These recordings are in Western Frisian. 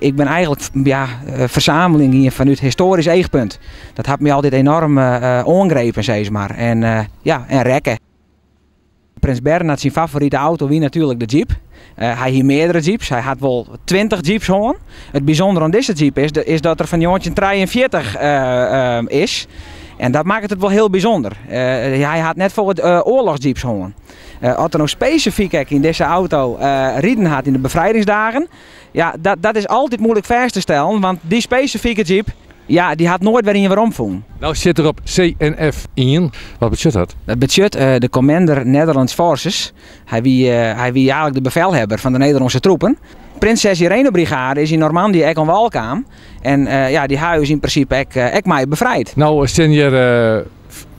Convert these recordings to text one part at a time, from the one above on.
Ik bin eigentlik ja, fersameljen gien fanút histoarysk eachpunt. Dat hat my altyd enoarm oangrepen, sis mar. En ja, en rekke. Prins Bernhard syn favorite auto wie natuerlik de Jeep. Hy hie meardere Jeeps, hy hat wol 20 Jeeps hân. It bysûndere oan dizze Jeep is, is dat er fan 1943 is. En dat makket it wol hiel bysûnder. Hy hat net folle oarlochsjeeps hân. Oft er no spesifyk ek yn dizze auto riden hat yn de befrijdingsdagen, ja, dat is altyd muoilik fêst te stellen, want dy spesifike Jeep, ja, dy hat noait wer ien weromfûn. No stiet der op CNF ien. Wat betsjut dat? Dat betsjut de Commander Netherlands Forces. Hy wie eigentlik de befelhebber fan de Nederlânske troepen. Prinses Irene Brigade is yn Normandië ek oan wâl kaam. En ja, dy ha ús yn prinsipe ek mei befrijd. No stean hjir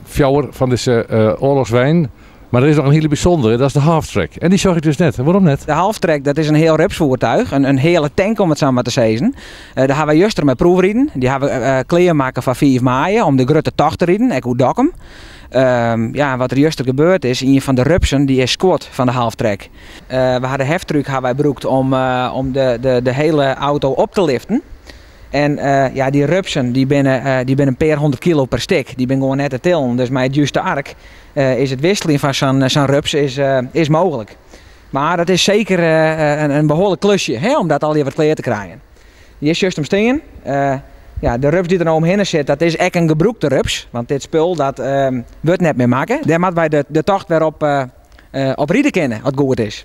fjouwer fan dizze oarlochsweinen. Mar der is noch in hiele bysûndere, dat is de halftrack. En dy sjoch ik dus net. Wêrom net? De halftrack, dat is in heal rupsfoertuig, in heale tank om it sa mar te sizzen. Dêr ha wy juster mei proefriden. Dy ha we klearmakke foar 5 maaie om de grutte tocht te riden, ek oer Dokkum. Ja, wat der juster gebeurd is, ien fan de rupsen dy is skuord fan de halftrack. We ha de heftruck ha wy brûkt om de hele auto op te liften. En ja, dy rupsen dy binne in pear hûndert kilo per stik. Dy binne gewoan net te tillen. Dus mei it juste ark is it wisseljen fan sa'n rups is mooglik. Mar dat is seker in behoarlik klusje, hè, om dat allegear wat klear te krijen. Hjir sjochst him stean. Ja, de rups dy't der no omhinne sit, dat is ek in gebrûkte rups. Want dit spul dat wurdt net mear makke. Dêr moatte wy de tocht wer op ride kinne, as it goed is.